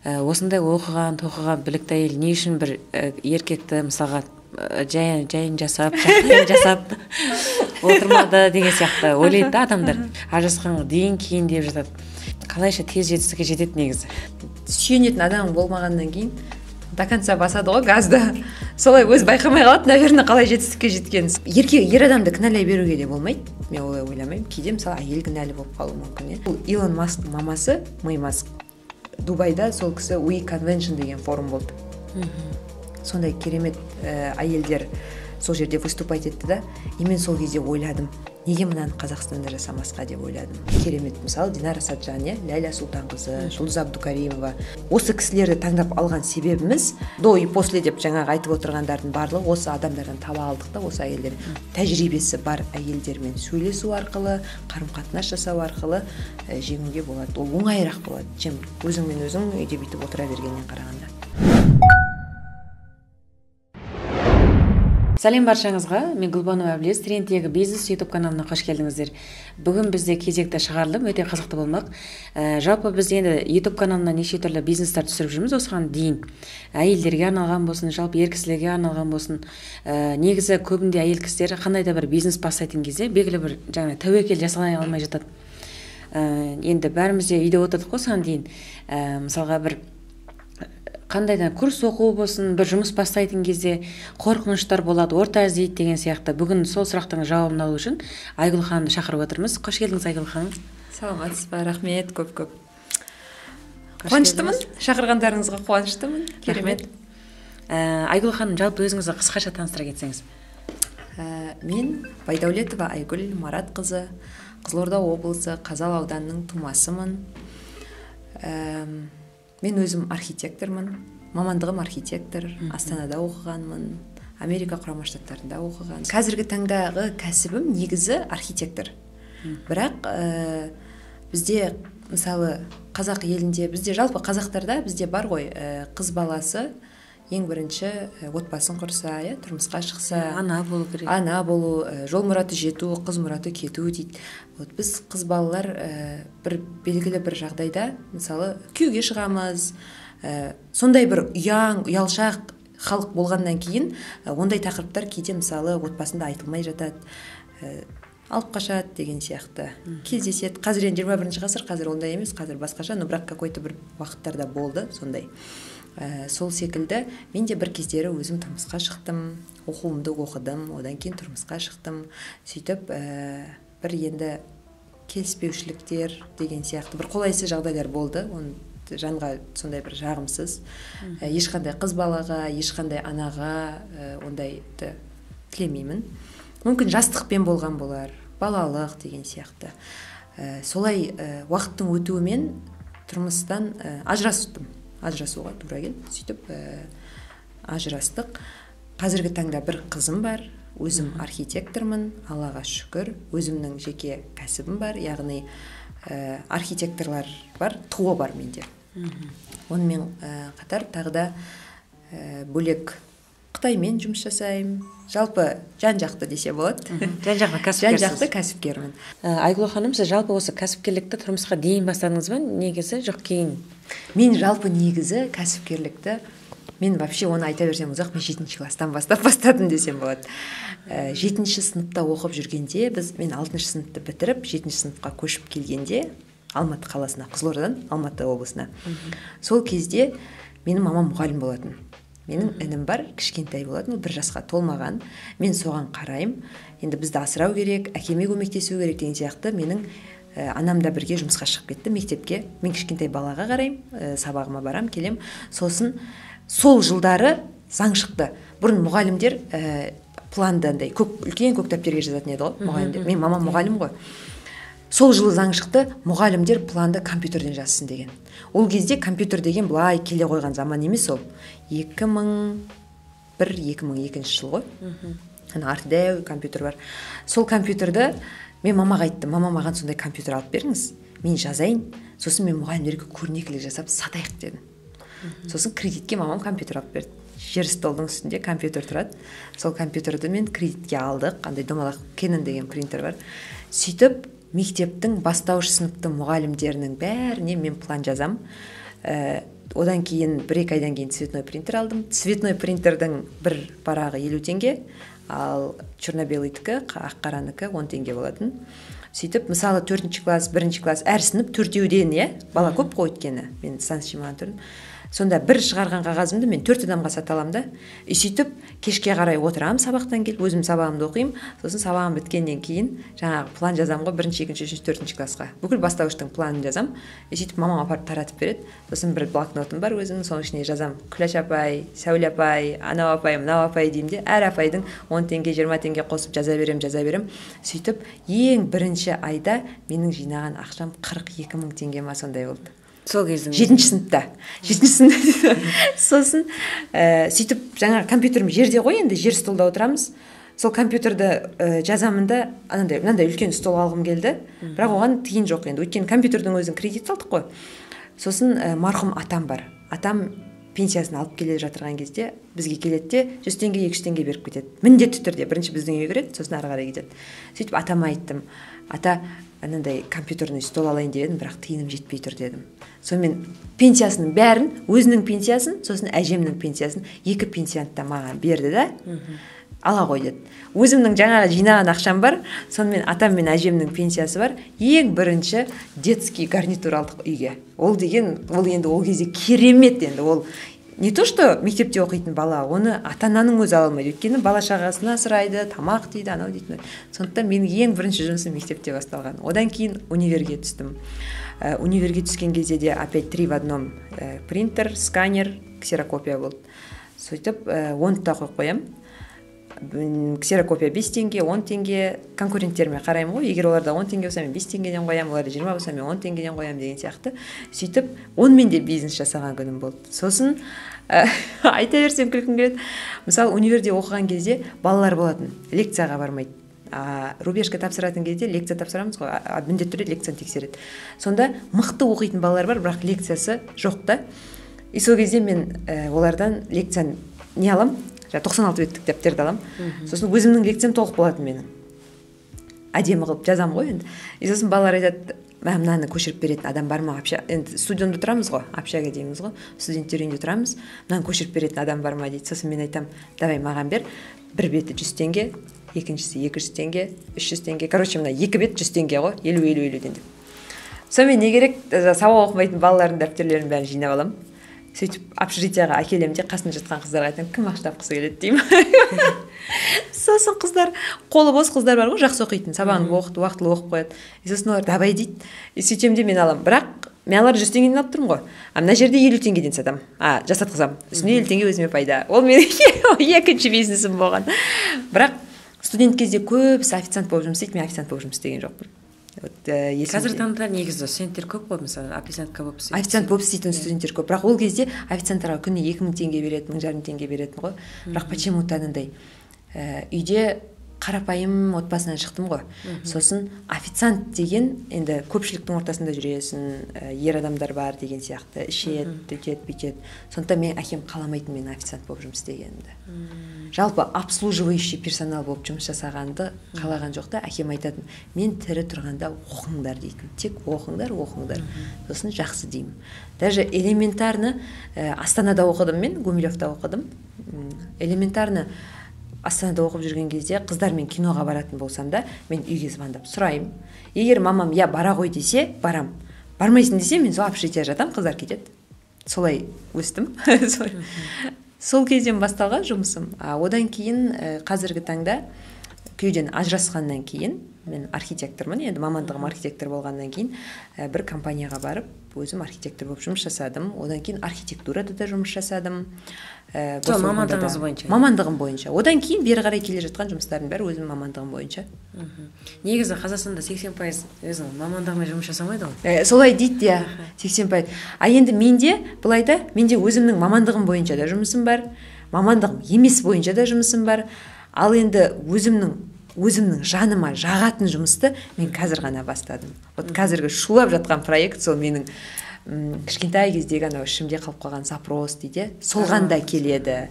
Осындай оқыған, тоқыған білікті әйел не үшін бір еркекті мысалға жайын жасап, жағдайын жасап отырмады деген сияқты ойлайды да адамдар. Ажырасқанға дейін кейін деп жатады. Қалайша тез жетістікке жетеді негізі? Сүйенетін адам болмағаннан кейін до конца басады ғой газды. Солай өз байқамай қалады, наверное, қалай жетістікке жеткенін. Ер адамды кінәлай беруге де болмайды. Мен олай ойламаймын. Кейде мысалы әйел кінәлі болып қалуы мүмкін. Бұл Илон Масктың мамасы, Мэй Маск, Дубайда сол кісі We Convention деген форум болды. Сондай керемет әйелдер сол жерде выступать етті да. И мен сол кезде ойладым, неге мынаны Қазақстанда жасамасқа деп ойладым. Керемет, мысалы, Динара Сатжан, Ляля Сұлтанқызы, Жұлдыз Абдукаримова. Осы кісілерді таңдап алған себебіміз до и после деп жаңағы айтып отырғандардың барлығы осы адамдардан таба алдық та, осы әйелдер. Тәжірибесі бар әйелдермен сөйлесу арқылы, қарым-қатынас жасау арқылы жеңуге болады. Ол оңайырақ болады, чем өзіңмен өзің үйде бүйтіп отыра бергеннен қарағанда. Сәлем баршаңызға, мен Гүлбану Әблез, Трендтегі бизнес YouTube каналына қош келдіңіздер. Бүгін бізде кезекті шығарылым өте қызықты болмақ. Жалпы біз енді YouTube каналына неше түрлі бизнестер түсіріп жүрміз осыған дейін. Әйелдерге арналған болсын, жалпы ер кісілерге арналған болсын. Негізі көбінде әйел кісілер қандай да бір бизнес бастайтын кезде белгілі бір жаңа тәуекел жасай алмай жатады. Енді бәріміз де үйде отырдық қой осыған дейін. Мысалға бір қандай да курс оқу болсын, бір жұмыс бастайтын кезде қорқыныштар болады, орта іздейді деген сияқты. Бүгін сол сұрақтың жауабын алу үшін Айгүл ханымды шақырып отырмыз. Қош келдіңіз, Айгүл ханым. Саламатсыз ба, рахмет, көп-көп. Қуаныштымын, шақырғандарыңызға қуаныштымын. Керемет. Айгүл ханым, жалпы өзіңізді қысқаша таныстыра кетсеңіз. Мен Байдәулетова Айгүл Маратқызы, Қызылорда облысы Қазал ауданының тумасымын. Мен өзім архитектормын, мамандығым архитектор, Астанада оқығанмын, Америка Құрама Штаттарында оқыған. Қазіргі таңдағы кәсібім негізі архитектор. Бірақ бізде, мысалы, қазақ елінде, бізде жалпы қазақтарда бізде бар ғой, қыз баласы ең бірінші отбасын құрса, тұрмысқа шықса, ана болу керек. Ана болу, жол мұраты жету, қыз мұраты кету дейді. Вот біз қыз балалар бір белгілі бір жағдайда, мысалы, күйеуге шығамыз, сондай бір ұяң, ұялшақ халық болғаннан кейін ондай тақырыптар кейде, мысалы, отбасында айтылмай жатады, алып қашады деген сияқты кездеседі. Қазір енді 21 ғасыр, қазір ондай емес, қазір басқаша, но бірақ какой-то бір уақыттарда болды сондай. Сол секілді мен де бір кездері өзім тұрмысқа шықтым, оқуымды оқыдым, одан кейін тұрмысқа шықтым. Сөйтіп бір енді келіспеушіліктер деген сияқты бір қолайсыз жағдайлар болды. Оны жанға сондай бір жағымсыз. Ешқандай қыз балаға, ешқандай анаға ондайды тілемеймін. Мүмкін жастықпен болған болар, балалық деген сияқты. Солай уақыттың өтуімен тұрмыстан ажырастым. Ажырасуға тура келді. Сөйтіп ажырастық. Қазіргі таңда бір қызым бар, өзім архитектормын, Аллаға шүкір, өзімнің жеке кәсібім бар, яғни архитекторлар бар, ТО бар менде. Онымен қатар тағы да бөлек Қытаймен жұмыс жасаймын. Жалпы жан-жақты десе болады. Жан-жақты кәсіпкерсіз. Жан-жақты кәсіпкермін. Айгүл ханым, сіз жалпы осы кәсіпкерлікті тұрмысқа дейін бастадыңыз ба? Негізі жоқ кейін? Мен жалпы негізі кәсіпкерлікті, мен вообще оны айта берсем ұзақ, мен 7 класстан бастап бастадым десем болады. 7 сыныпта оқып жүргенде, мен 6 сыныпты бітіріп, 7 сыныпқа көшіп келгенде, Алматы қаласына, Қызылордадан Алматы облысына. Сол кезде менің мамам мұғалім болатын. Менің інім бар, кішкентай болатын, ол бір жасқа толмаған. Мен соған қараймын. Енді бізді асырау керек, әкеме көмектесу керек деген сияқты. Менің анам да бірге жұмысқа шығып кетті мектепке. Мен кішкентай балаға қараймын, сабағыма барам, келем. Сосын сол жылдары заң шықты. Бұрын мұғалімдер планды андай үлкен көк дәптерге жазатын еді ғой, мұғалімдер. Мен мамам мұғалім ғой. Сол жылы заң шықты, мұғалімдер планды компьютерден жазсын деген. Ол кезде компьютер деген былай келе қойған заман емес ол. 2001-2002 жыл ғой. Ана арты дәу компьютер бар. Сол компьютерді мен мамаға айттым, мама маған сондай компьютер алып беріңіз, мен жазайын, сосын мен мұғалімдерге көрнекілік жасап сатайық дедім. Сосын кредитке мамам компьютер алып берді. Жер столдың үстінде компьютер тұрады. Сол компьютерді мен кредитке алдық. Андай домалақ Canon деген принтер бар. Сөйтіп мектептің бастауыш сыныптың мұғалімдерінің бәріне мен план жазам. Одан кейін 1-2 айдан кейін цветной принтер алдым. Цветной принтердің бір парағы 50 теңге, ал черно-белый дікі, ақ қаранікі 10 теңге болатын. Сөйтіп, мысалы, төртінші класс, бірінші класс, әр сынып төртеуден, иә, бала көп қой, өйткені мен станция тұрдым. Сонда бір шығарған қағазымды мен төрт адамға сата аламын да. И сөйтіп кешке қарай отырамын, сабақтан келіп өзім сабағымды оқимын. Сосын сабағым біткеннен кейін жаңағы план жазамын ғой, бірінші, екінші, үшінші, төртінші классқа, бүкіл бастауыштың планын жазамын. И сөйтіп мамам апарып таратып береді. Сосын бір блокнотым бар өзімнің, соның ішіне жазамын: Күләш апай, Сәуле апай, анау апай, мынау апай деймін де, әр апайдың 10 теңге, 20 теңге қосып жаза беремін, жаза беремін. Сөйтіп ең бірінші айда менің жинаған ақшам 42 000 теңге ма, сондай болды. Сол кездің Жетінші сыныпта, жетінші сыныпта. Сосын сөйтіп жаңағы компьютерім жерде ғой енді, жер столда отырамыз. Сол компьютерді жазамын да, анандай мынандай үлкен стол алғым келді, бірақ оған тиын жоқ енді, өйткені компьютердің өзін кредит алдық қой. Сосын марқұм атам бар. Атам пенсиясын алып келе жатырған кезде бізге келеді де, 100 теңге, 200 теңге беріп кетеді. Міндетті түрде бірінші біздің үйге кіреді, сосын ары қарай кетеді. Сөйтіп атама айттым: «Ата, анандай компьютерный стол алайын деп едім, бірақ тиыным жетпей тұр», – дедім. Сонымен пенсиясының бәрін, өзінің пенсиясын, сосын әжемнің пенсиясын, екі пенсияны да маған берді да, «Ала ғой», – деді. Өзімнің жаңағы жинаған ақшам бар, сонымен атам мен әжемнің пенсиясы бар, ең бірінші детский гарнитур алдық үйге. Ол деген, ол енді ол кезде керемет енді. Ол не то что мектепте оқитын бала, оны ата ананың өзі ала алмайды, өйткені бала шағасына сұрайды, тамақ дейді, анау дейді. Сондықтан менің ең бірінші жұмысым мектепте басталған. Одан кейін универге түстім. Универге түскен кезде де опять три в одном: принтер, сканер, ксерокопия болды. Сөйтіп оны да қойып қоямын. Ксерокопия 5 теңге, 10 теңге. Конкуренттеріме қараймын ғой, егер оларда 10 теңге болса, мен 5 теңгеден қоямын, оларда 20 болса, мен 10 теңгеден қоямын деген сияқты. Сөйтіп онымен де бизнес жасаған күнім болды. Сосын айта берсем, күлкім келеді. Мысалы, универде оқыған кезде балалар болатын, лекцияға бармайды. А рубежка тапсыратын кезде лекция тапсырамыз ғой, міндетті түрде лекцияны тексереді. Сонда мықты оқитын балалар бар, бірақ лекциясы жоқ та. И сол кезде мен олардан лекцияны не аламын, жаңағы 96 беттік дәптерді аламын. Сосын өзімнің лекциям толық болатын менің, әдемі қылып жазамын ғой енді. И сосын балалар айтады: «Мә, мынаны көшіріп беретін адам бар ма?» Енді студионда тұрамыз ғой, общага дейміз ғой, студенттер үйінде тұрамыз. «Мынаны көшіріп беретін адам бар ма?» – дейді. Сосын мен айтамын: «Давай, маған бер. Бір беті 100 теңге, екіншісі 200 теңге, 300 теңге, короче, мына екі бет 100 теңге ғой, елу, елу, елуден», – деп. Сонымен не керек, сабақ оқымайтын балалардың дәптерлерін бәрін жинап аламын. Сөйтіп общежитияға әкелемін де, қасында жатқан қыздарға айтамын: «Кім ақша тапқысы келеді?» – деймін. Сосын қыздар, қолы бос қыздар бар ғой, жақсы оқитын, сабағын оқыды, уақытылы оқып қояды. И сосын олар: «Давай», – дейді. И сөйтемін де, мен аламын. Бірақ мен аларды 100 теңгеден алып тұрмын ғой, а мына жерде 50 теңгеден сатамын, жасатқызамын, үстіне 50 теңге өзіме пайда. Ол менің екінші бизнесім болған. Бірақ студент кезде көбісі официант болып жұмыс істейді, мен официант болып жұмыс істеген жоқпын. Вот, Қазіргі таңда негізі студенттер көп қой, мысалы, официантка болып істейтін. Официант болып істейтін студенттер көп, бірақ ол кезде официанттарға күніне 2000 теңге беретін, 1500 теңге беретін ғой. Бірақ почему то анандай үйде қарапайым отбасынан шықтым ғой. Сосын официант деген енді көпшіліктің ортасында жүресің, ер адамдар бар деген сияқты, ішеді, өйтеді, бүйтеді. Сондықтан менің әкем қаламайтын мен официант болып жұмыс істегенімді. Жалпы обслуживающий персонал болып жұмыс жасағанды қалаған жоқ та. Әкем айтатын: «Мен тірі тұрғанда оқыңдар», – дейтін. «Тек оқыңдар, оқыңдар». Сосын жақсы деймін. Даже элементарно Астанада оқыдым мен, Гумилевта оқыдым. Элементарно Астанада оқып жүрген кезде қыздармен киноға баратын болсам да, мен үйге звондап сұраймын. Егер мамам «иә, бара ғой» десе, барам, «бармайсың» десе, мен сол общежитияда жатамын, қыздар кетеді. Солай өстім. Сол кезден басталған жұмысым. А одан кейін қазіргі таңда күйеуден ажырасқаннан кейін, мен архитектормын енді, мамандығым архитектор болғаннан кейін, бір компанияға барып, өзім архитектор болып жұмыс жасадым. Одан кейін архитектурада да жұмыс жасадым. Сол мамандығыңыз бойынша? Мамандығым бойынша. Одан кейін бері қарай келе жатқан жұмыстардың бәрі өзімнің мамандығым бойынша. Негізі Қазақстанда 80% өзінің мамандығымен жұмыс жасамайды ғой. Солай дейді, иә, 80%. А енді менде былай да, менде өзімнің мамандығым бойынша да жұмысым бар, мамандығым емес бойынша да жұмысым бар. Ал енді өзімнің жаныма жағатын жұмысты мен қазір ғана бастадым. Вот қазіргі шулап жатқан проект сол менің кішкентай кездегі анау ішімде қалып қалған запрос дейді, солған да келеді.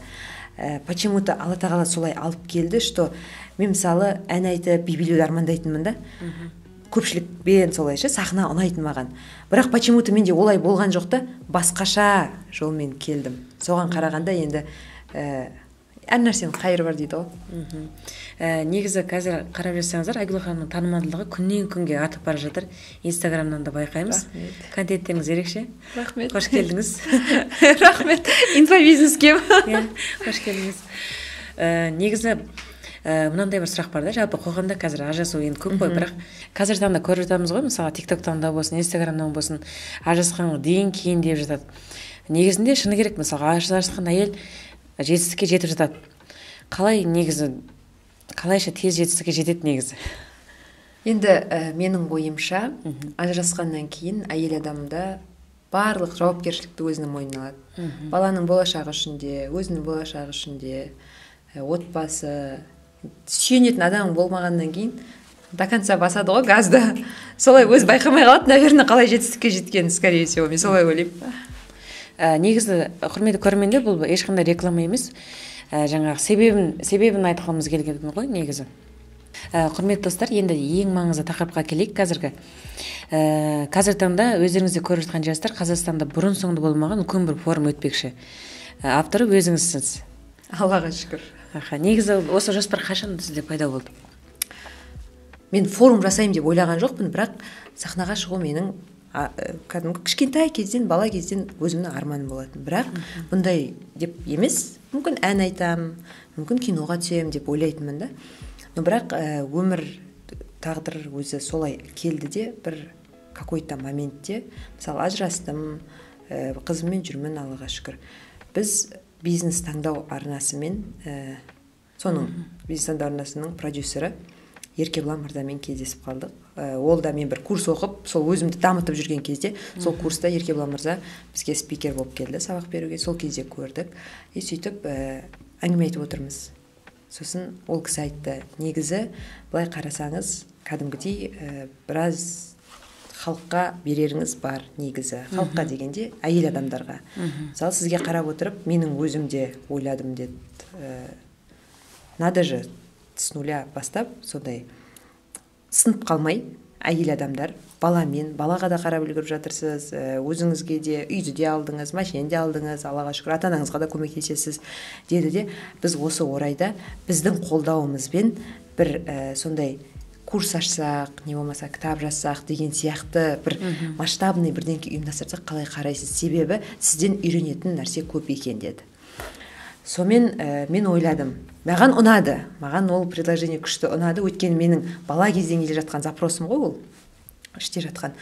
Почему то Алла тағала солай алып келді, что мен, мысалы, ән айтып, би билеуді армандайтынмын да. Көпшілікпен солай ше, сахна ұнайтын маған. Бірақ почему-то менде олай болған жоқ та, басқаша жолмен келдім. Соған қарағанда енді әр нәрсенің қайыры бар дейді ғой. Негізі қазір қарап жатсаңыздар, Айгүл ханымның танымалдылығы күннен күнге артып бара жатыр. Инстаграмнан да байқаймыз. Контенттеріңіз ерекше. Рахмет. Қош келдіңіз. Рахмет инфобизнеске. Иә, қош келдіңіз. Негізі мынандай бір сұрақ бар да. Жалпы қоғамда қазір ажырасу енді көп қой, бірақ қазіргі таңда көріп жатамыз ғой, мысалы, Тик Токтан да болсын, Инстаграмнан болсын, ажырасқанға дейін кейін деп жатады. Негізінде шыны керек, мысалға, ажырасқан әйел жетістікке жетіп жатады. Қалай негізі, қалайша тез жетістікке жетеді негізі? Енді менің ойымша, ажырасқаннан кейін әйел адамда барлық жауапкершілікті өзінің мойнына алады. Баланың болашағы үшін де, өзінің болашағы үшін де, отбасы, сүйенетін адам болмағаннан кейін до конца басады ғой газды. Солай өзі байқамай қалады, наверное, қалай жетістікке жеткенін, скорее всего, мен солай ойлаймын. Негізі, құрметті көрермендер, бұл ешқандай реклама емес, жаңағы себебін айтқымыз келген ғой негізі. Құрметті достар, енді ең маңызды тақырыпқа келейік. Қазіргі таңда өздеріңіз де көріп жатқан жастар, Қазақстанда бұрын соңды болмаған үлкен бір форум өтпекші. Авторы өзіңізсіз. Аллаға шүкір. Аха, негізі осы жоспар қашан сізде пайда болды? Мен форум жасаймын деп ойлаған жоқпын, бірақ сахнаға шығу менің кәдімгі кішкентай кезден, бала кезден өзімнің арманым болатын. Бірақ бұндай деп емес, мүмкін ән айтам, мүмкін киноға түсемін деп ойлайтынмын да. Но бірақ өмір, тағдыр өзі солай келді де, бір какой-то моментте, мысалы, ажырастым, қызыммен жүрмін, Аллаға шүкір. Біз бизнес таңдау арнасымен, соның бизнес таңдау арнасының продюсері Еркебұлан мырзамен кездесіп қалдық. Ол да мен бір курс оқып, сол өзімді дамытып жүрген кезде, сол курста Еркебұлан мырза бізге спикер болып келді сабақ беруге. Сол кезде көрдік. И сөйтіп әңгіме айтып отырмыз. Сосын ол кісі айтты: негізі былай қарасаңыз, кәдімгідей біраз халыққа береріңіз бар негізі. Халыққа дегенде әйел адамдарға. Мысалы, сізге қарап отырып, менің өзім де ойладым деді. Надо же с нуля бастап, сондай сынып қалмай әйел адамдар баламен, балаға да қарап үлгеріп жатырсыз, өзіңізге де үйді де алдыңыз, машинаны де алдыңыз, Аллаға шүкір, ата анаңызға да көмектесесіз деді де, біз осы орайда біздің қолдауымызбен бір сондай курс ашсақ, не болмаса кітап жазсақ деген сияқты бір масштабный бірдеңке ұйымдастырсақ, қалай қарайсыз? Себебі сізден үйренетін нәрсе көп екен деді. Сонымен мен ойладым, маған ұнады, маған ол предложение күшті ұнады, өйткені менің бала кезден келе жатқан запросым ғой ол, іште жатқан.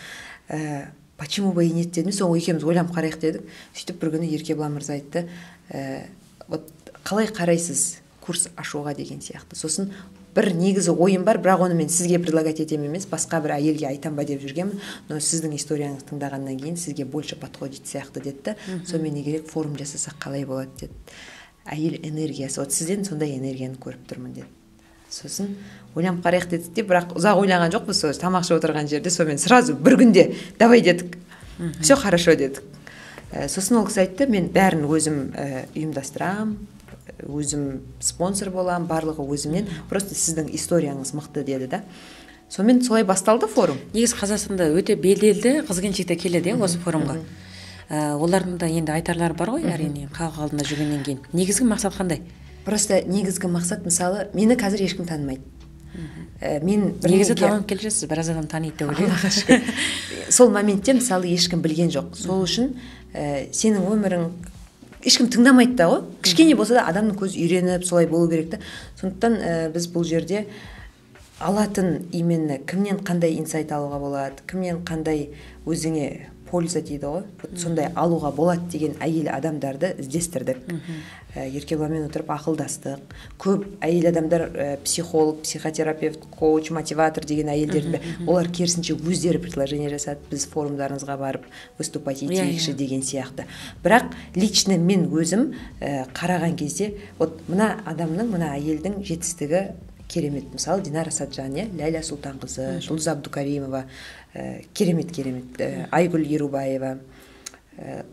Почему бы и нет дедім, соны екеуміз ойланып қарайық дедік. Сөйтіп бір күні Еркебұлан мырза айтты, вот қалай қарайсыз курс ашуға деген сияқты. Сосын бір негізі ойым бар, бірақ оны мен сізге предлагать етемін емес, басқа бір әйелге айтам ба деп жүргенмін, но сіздің историяңызды тыңдағаннан кейін сізге больше подходит сияқты деді да. Сонымен не керек, форум жасасақ қалай болады деді. Әйел энергиясы, вот сізден сондай энергияны көріп тұрмын деді. Сосын ойланып қарайық дедік те, бірақ ұзақ ойлаған жоқпыз, сол тамақ ішіп отырған жерде сонымен сразу бір күнде давай дедік, все хорошо дедік. Сосын ол кісі айтты, мен бәрін өзім ұйымдастырамын, өзім спонсор боламын, барлығы өзімнен, просто сіздің историяңыз мықты деді да. Сонымен солай басталды форум. Негізі Қазақстанда өте беделді қыз келіншектер келеді иә осы форумға. Олардың да енді айтарлары бар ғой, әрине, халық алдында жүргеннен кейін. Негізгі мақсат қандай? Просто негізгі мақсат, мысалы, мені қазір ешкім танымайды. Мен негізі танылып келе жатсыз, біраз адам таниды деп ойлаймын. Аллаға шүкір. Сол моментте, мысалы, ешкім білген жоқ. Сол үшін сенің өмірің ешкім тыңдамайды да ғой. Кішкене болса да адамның көзі үйреніп, солай болу керек та. Сондықтан біз бұл жерде алатын именно кімнен қандай инсайт алуға болады, кімнен қандай өзіңе польза дейді ғой, вот сондай алуға болады деген әйел адамдарды іздестірдік. Еркебұланмен отырып ақылдастық. Көп әйел адамдар психолог, психотерапевт, коуч, мотиватор деген әйелдерді, олар керісінше өздері предложение жасады, біз форумдарыңызға барып выступать етейікші деген сияқты. Бірақ лично мен өзім қараған кезде, вот мына адамның, мына әйелдің жетістігі керемет. Мысалы, Динара Сатжан, иә, Ләйлә Сұлтанқызы, Жұлдыз Абдукаримова, керемет, керемет, Айгүл Ерубаева,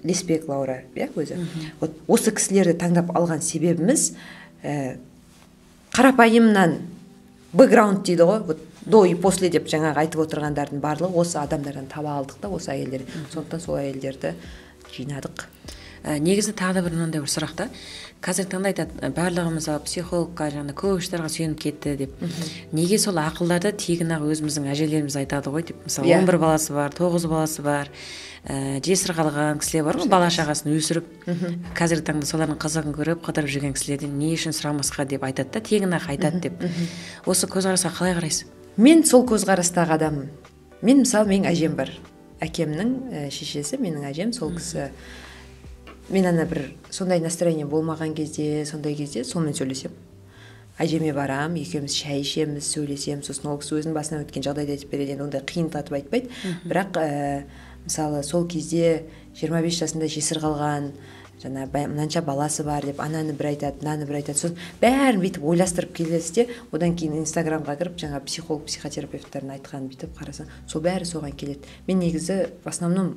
Лесбек Лаура, иә, өзі. Вот осы кісілерді таңдап алған себебіміз қарапайымнан бэкграунд дейді ғой, вот До и после деп жаңағы айтып отырғандардың барлығы осы адамдардан таба алдық та, осы әйелдер. Сондықтан сол әйелдерді жинадық. Негізі тағы да бір мынандай бір сұрақ та. Қазіргі таңда айтады, барлығы, мысалы, психологқа, жаңағы коучтарға сүйеніп кетті деп. Неге сол ақылдарды тегін ақ өзіміздің әжелеріміз айтады ғой деп. Мысалы, 11 баласы бар, 9 баласы бар, жесір қалған кісілер бар ғой, бала шағасын өсіріп, қазіргі таңда солардың қызығын көріп, қыдырып жүрген кісілерден не үшін сұрамасқа деп айтады да, тегін ақ айтады деп. Осы көзқарасқа қалай қарайсыз? Мен сол көзқарастағы адаммын. Мен, мысалы, менің әжем бар. Әкемнің шешесі, менің әжем, сол кісі. Мен ана бір сондай настроение болмаған кезде, сондай кезде сонымен сөйлесемін. Әжеме барам, екеуміз шай ішеміз, сөйлесеміз. Сосын ол кісі өзінің басынан өткен жағдайды айтып береді. Енді ондай қиындатып айтпайды. Бірақ мысалы, сол кезде 25 жасында жесір қалған, жаңа мынанша баласы бар деп, ананы бір айтады, мынаны бір айтады. Сосын бәрін бүйтіп ойластырып келесіз де, одан кейін Инстаграмға кіріп, жаңа психолог, психотерапевттердің айтқанын бүйтіп қарасаң, сол бәрі соған келеді. Мен негізі в основном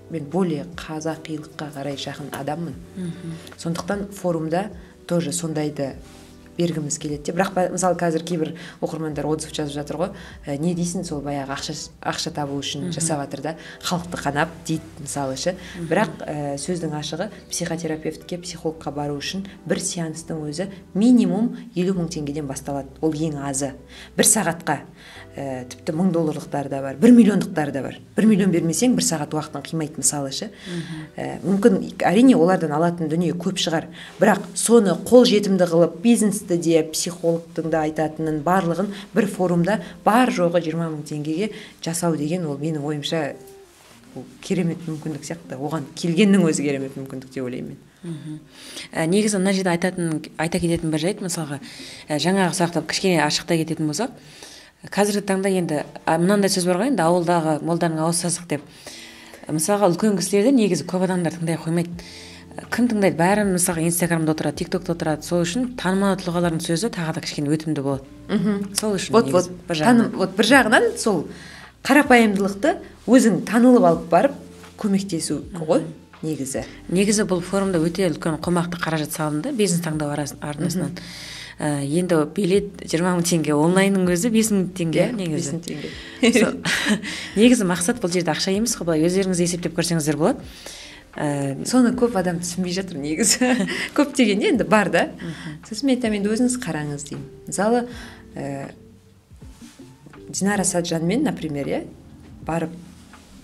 мен более қазақилыққа қарай жақын адаммын. Сондықтан форумда тоже сондайды бергіміз келеді де. Бірақ мысалы, қазір кейбір оқырмандар отзыв жазып жатыр ғой, не дейсің, сол баяғы ақша табу үшін жасап жатыр да, халықты қанап дейді, мысалы ше. Бірақ сөздің ашығы, психотерапевтке, психологқа бару үшін бір сеанстың өзі минимум 50 000 теңгеден басталады. Ол ең азы. Бір сағатқа. Тіпті 1000 долларлықтары да бар, 1 миллиондықтары да бар. 1 миллион бермесең, бір сағат уақытын қимайды, мысалы ше. Мүмкін, әрине, олардан алатын дүние көп шығар, бірақ соны қол жетімді қылып, бизнесті де, психологтың да айтатынын барлығын бір форумда бар жоғы 20 000 теңгеге жасау деген, ол менің ойымша, ол керемет мүмкіндік сияқты. Оған келгеннің өзі керемет мүмкіндік деп ойлаймын мен. Негізі мына жерде айтатын, айта кететін бір жайт, мысалға, жаңағы сұрақты кішкене ашықтай кететін болсақ, қазіргі таңда енді мынандай сөз бар ғой енді, ауылдағы молданың ауызы сасық деп. Мысалға, үлкен кісілерді негізі көп адамдар тыңдай қоймайды. Кім тыңдайды? Бәрі, мысалға, Инстаграмда отырады, Тик Токта отырады. Сол үшін танымал тұлғалардың сөзі тағы да кішкене өтімді болады. Сол үшін Вот, вот. негізі бір жағынан. Вот бір жағынан сол қарапайымдылықты өзің танылып алып барып көмектесу ғой негізі. Негізі бұл форумда өте үлкен қомақты қаражат салынды Бизнес таңдау арнасынан. Енді билет 20 000 теңге, онлайнның өзі 5000 теңге. Негізі 5000 теңге. Негізі мақсат бұл жерде ақша емес қой, былай өздеріңіз есептеп көрсеңіздер болады. Соны көп адам түсінбей жатыр негізі. Көп дегенде енді бар да. Сосын мен айтамын, енді өзіңіз қараңыз деймін. Мысалы, Динара Саджанмен, например, иә, барып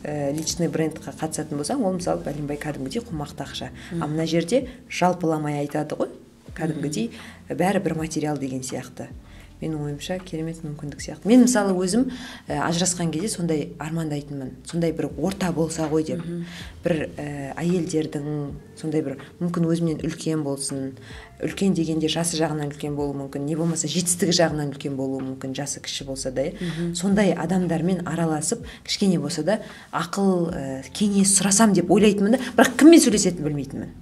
личный брендқа қатысатын болсаң, ол, мысалы, бәленбай кәдімгідей қомақты ақша. А мына жерде жалпыламай айтады ғой, кәдімгідей бәрі бір материал деген сияқты. Менің ойымша, керемет мүмкіндік сияқты. Мен, мысалы, өзім ажырасқан кезде сондай армандайтынмын, сондай бір орта болса ғой деп. Бір әйелдердің сондай бір, мүмкін, өзімнен үлкен болсын, үлкен дегенде жасы жағынан үлкен болуы мүмкін, не болмаса жетістігі жағынан үлкен болуы мүмкін, жасы кіші болса да, иә, сондай адамдармен араласып, кішкене болса да ақыл, кеңес сұрасам деп ойлайтынмын да. Бірақ кіммен сөйлесетінін білмейтінмін.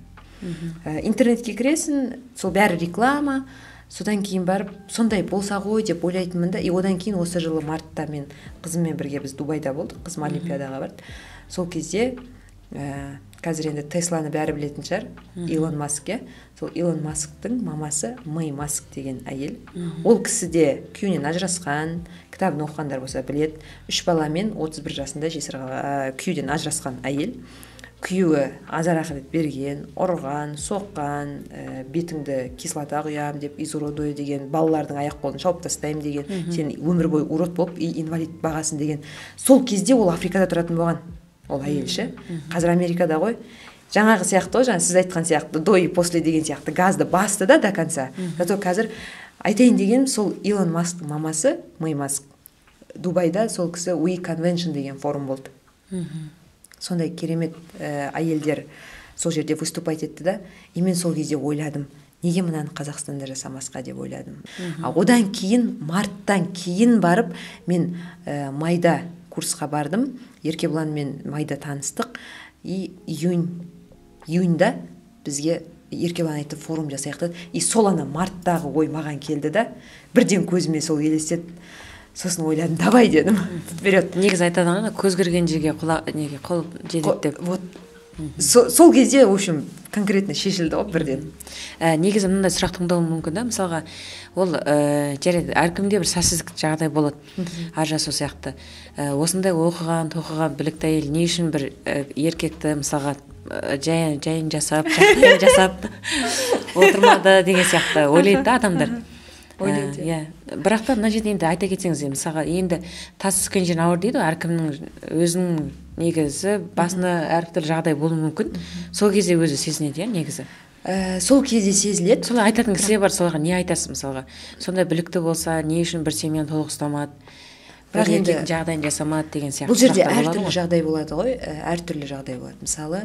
Интернетке кіресің, сол бәрі реклама. Содан кейін барып сондай болса ғой деп ойлайтынмын да. И одан кейін осы жылы мартта мен қызыммен бірге, біз Дубайда болдық, қызым олимпиадаға барды. Сол кезде қазір енді Тесланы бәрі білетін шығар, Илон Маск, иә, сол Илон Масктың мамасы Мэй Маск деген әйел. Ол кісі де күйеуінен ажырасқан, кітабын оқығандар болса біледі. Үш баламен 31 жасында жесір күйеуден ажырасқан әйел. Күйеуі азар ақырет берген, ұрған, соққан, бетіңді кислота құям деп, изуродую деген, балалардың аяқ қолын шауып тастаймын деген, сен өмір бойы урод болып и инвалид бағасың деген. Сол кезде ол Африкада тұратын болған ол әйел ше, қазір Америкада ғой. Жаңағы сияқты ғой, жаңа сіз айтқан сияқты, до и после деген сияқты, газды басты да до конца. Зато қазір айтайын дегенім, сол Илон Масктың мамасы Мэй Маск Дубайда, сол кісі We Convention деген форум болды, сондай керемет әйелдер сол жерде выступать етті да. И мен сол кезде ойладым, неге мынаны Қазақстанда жасамасқа деп ойладым. А одан кейін, марттан кейін барып мен майда курсқа бардым, Еркебұланмен майда таныстық. И июньда бізге Еркебұлан айтты, форум жасайық деді. И сол ана марттағы ой маған келді да, бірден көзіме сол елестеді. Сосын ойладым, давай дедім, вперед. Негізі айтады ғой, көз көрген жерге құлақ неге қол жетеді деп. Вот, сол кезде, в общем, Конкретно шешілді ғой бірден. Негізі мындай сұрақ туындауы мүмкін да, мысалға, ол жарайды, әркімде бір сәтсіздік жағдай болады, ажырасу сияқты. Осындай оқыған тоқыған білікті әйел не үшін бір еркекті, мысалға, жайын жасап, жағдайын жасап отырмады деген сияқты ойлайды да адамдар. Ойлайды. Иә, бірақ та мына жерде енді айта кетсеңіз, мысалға, енді тас түскен жер ауыр дейді ғой, әркімнің өзінің негізі басында әртүрлі жағдай болуы мүмкін, сол кезде өзі сезінеді, иә, негізі. Сол кезде сезіледі. Солай айтатын кісілер бар, соларға не айтасыз? Мысалға, сондай білікті болса, не үшін бір семьяны толық ұстамады, Бірақ бір енді еркектің жағдайын жасамады деген сияқты бұл жерде сұрақтар болады әртүрлі ғой. Жағдай болады ғой, әртүрлі жағдай болады. Мысалы,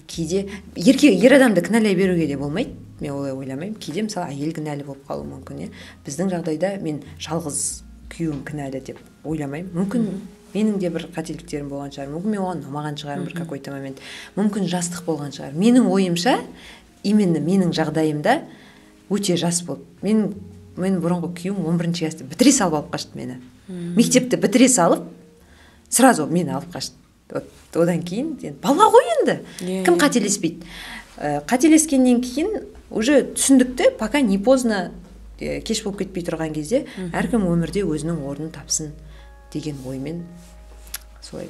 кейде еркек, ер адамды кінәлай беруге де болмайды, мен олай ойламаймын. Кейде, мысалы, әйел кінәлі болып қалуы мүмкін, иә. Біздің жағдайда мен жалғыз күйеуім кінәлі деп ойламаймын. Мүмкін, менің де бір қателіктерім болған шығар, мүмкін, мен оған ұнамаған шығармын бір какой то момент, мүмкін, жастық болған шығар. Менің ойымша, именно менің жағдайымда өте жас болды. Мен бұрынғы күйеуім 11 классты бітіре салып алып қашты мені. Мектепті бітіре салып, сразу мені алып қашты. Вот, одан кейін енді бала ғой енді, кім қателеспейді? Қателескеннен кейін уже түсіндік те, пока не поздно, кеш болып кетпей тұрған кезде әркім өмірде өзінің орнын тапсын деген оймен солай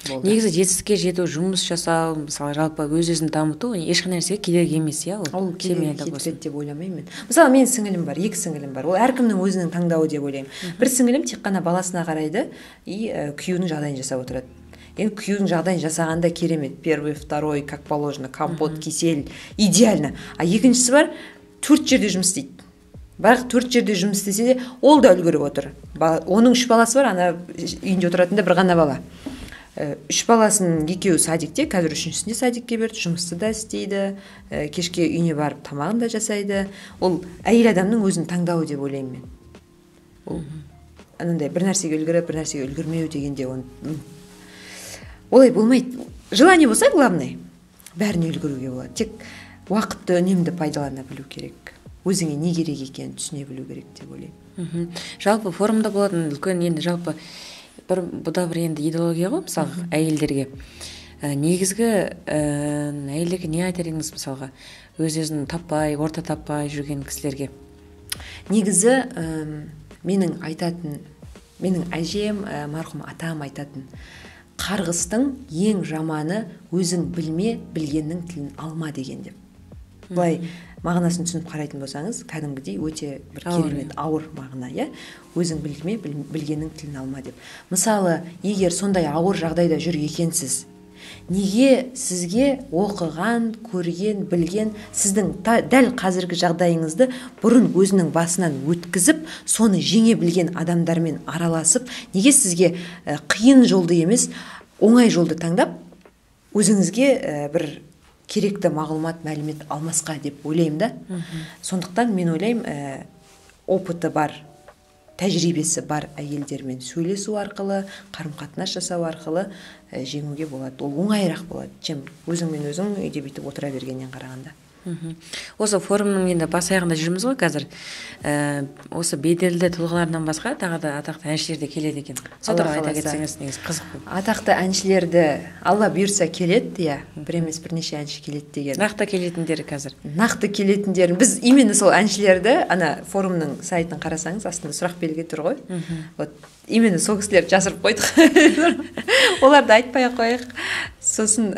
болды. Негізі жетістікке жету, жұмыс жасау, мысалы, жалпы өз өзін дамыту ешқандай нәрсеге кедергі емес, иә, ол Ол кедергі семьяда болсын. келтіреді деп ойламаймын мен. Мысалы, менің сіңілім бар, екі сіңілім бар. Ол әркімнің өзінің таңдауы деп ойлаймын. Бір сіңілім тек қана баласына қарайды и күйеуінің жағдайын жасап отырады. Енді күйеуінің жағдайын жасағанда керемет, первый, второй, как положено, компот, кисель, идеально. А екіншісі бар, төрт жерде жұмыс істейді. Бірақ төрт жерде жұмыс істесе де, ол да үлгеріп отыр. Оның үш баласы бар, ана үйінде отыратын да бір ғана бала. Үш баласының екеуі садикте, қазір үшіншісін де садикке берді, жұмысты да істейді, кешке үйіне барып тамағын да жасайды. Ол әйел адамның өзінің таңдауы деп ойлаймын мен. Ол анандай бір нәрсеге үлгеріп, бір нәрсеге үлгермеу дегенде, оны олай болмайды. Желание болса, главное, бәріне үлгеруге болады. Тек уақытты үнемді пайдалана білу керек, өзіңе не керек екенін түсіне білу керек деп ойлаймын. Жалпы форумда болатын үлкен енді жалпы бір бұ да бір енді идеология ғой, мысалға, әйелдерге. Негізгі әйелдерге не айтар едіңіз, мысалға, өз өзін таппай, орта таппай жүрген кісілерге? Негізі менің айтатын, менің әжем, марқұм атам айтатын: қарғыстың ең жаманы өзің білме, білгеннің тілін алма деген деп. Былай мағынасын түсініп қарайтын болсаңыз, кәдімгідей өте бір Ауыр, керемет ауыр мағына, иә. Өзің білме, білгеннің тілін алма деп. Мысалы, егер сондай ауыр жағдайда жүр екенсіз, неге сізге оқыған, көрген, білген, сіздің дәл қазіргі жағдайыңызды бұрын өзінің басынан өткізіп, соны жеңе білген адамдармен араласып, неге сізге қиын жолды емес, оңай жолды таңдап, өзіңізге бір керекті мағлұмат, мәлімет алмасқа деп ойлаймын да. Сондықтан мен ойлаймын, опыты бар, тәжірибесі бар әйелдермен сөйлесу арқылы, қарым қатынас жасау арқылы жеңуге болады. Ол оңайырақ болады, чем өзіңмен өзің үйде бүйтіп отыра бергеннен қарағанда. Осы форумның енді бас аяғында жүрміз ғой қазір. Осы беделді тұлғалардан басқа тағы да атақты әншілер де келеді екен. Сол Алла туралы айта қаласа. кетсеңіз, негізі қызық бұл. Атақты әншілерді, Алла бұйырса, келеді, иә, бір емес, бірнеше әнші келеді деген. Нақты келетіндері қазір. Нақты келетіндерін біз именно сол әншілерді, ана форумның сайтын қарасаңыз, астында сұрақ белгі тұр ғой, вот именно сол кісілерді жасырып қойдық, оларды айтпай ақ қояйық. Сосын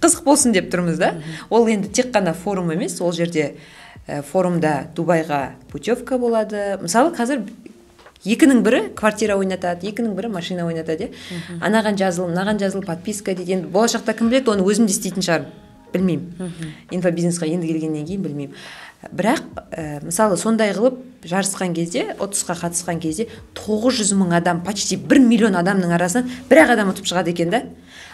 қызық болсын деп тұрмыз да. Ол енді тек қана форум емес, ол жерде форумда Дубайға путевка болады. Мысалы, қазір екінің бірі квартира ойнатады, екінің бірі машина ойнатады, иә. Анаған жазыл, мынаған жазыл, подписка дейді. Енді болашақта кім біледі, оны өзім де істейтін шығармын, білмеймін. Инфобизнесқа енді келгеннен кейін білмеймін. Бірақ мысалы, сондай қылып жарысқан кезде, ұтысқа қатысқан кезде 900 мың адам, почти 1 миллион адамның арасынан бір ақ адам ұтып шығады екен да.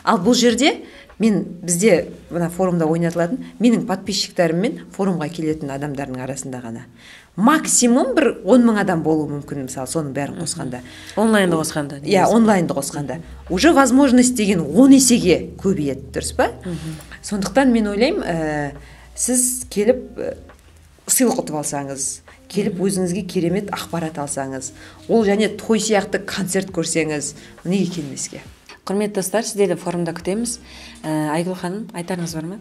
Ал бұл жерде мен, бізде мына форумда ойнатылатын менің подписчиктерім мен форумға келетін адамдардың арасында ғана максимум бір 10 мың адам болуы мүмкін, мысалы, соның бәрін қосқанда. Онлайнды қосқанда. Иә, онлайнды қосқанда уже возможность деген 10 есеге көбейеді, дұрыс па? Сондықтан мен ойлаймын, сіз келіп сыйлық ұтып алсаңыз, келіп өзіңізге керемет ақпарат алсаңыз, ол және той сияқты концерт көрсеңіз, неге келмеске? Құрметті достар, сіздерді форумда күтеміз. Айгүл ханым, айтарыңыз бар ма?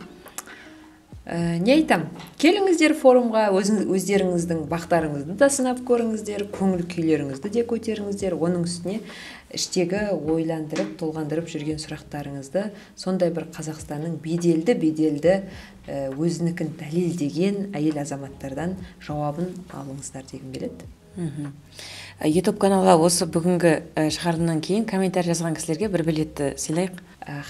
Не айтам, келіңіздер форумға, өздеріңіздің бақтарыңызды да сынап көріңіздер, көңіл күйлеріңізді де көтеріңіздер. Оның үстіне іштегі ойландырып, толғандырып жүрген сұрақтарыңызды сондай бір Қазақстанның беделді өзінікін дәлелдеген әйел азаматтардан жауабын алыңыздар дегім келеді. YouTube каналға осы бүгінгі шығарылымнан кейін комментарий жазған кісілерге бір билетті сыйлайық.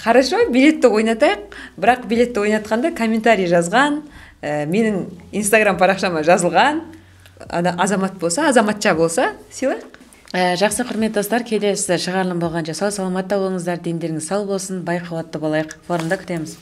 Хорошо, билетті ойнатайық, бірақ билетті ойнатқанда комментарий жазған, менің Инстаграм парақшама жазылған азамат болса, азаматша болса сыйлайық. Жақсы, құрметті достар, келесі шығарылым болғанша сау саламатта болыңыздар, дендеріңіз сау болсын, бай қуатты болайық. Форумда күтеміз.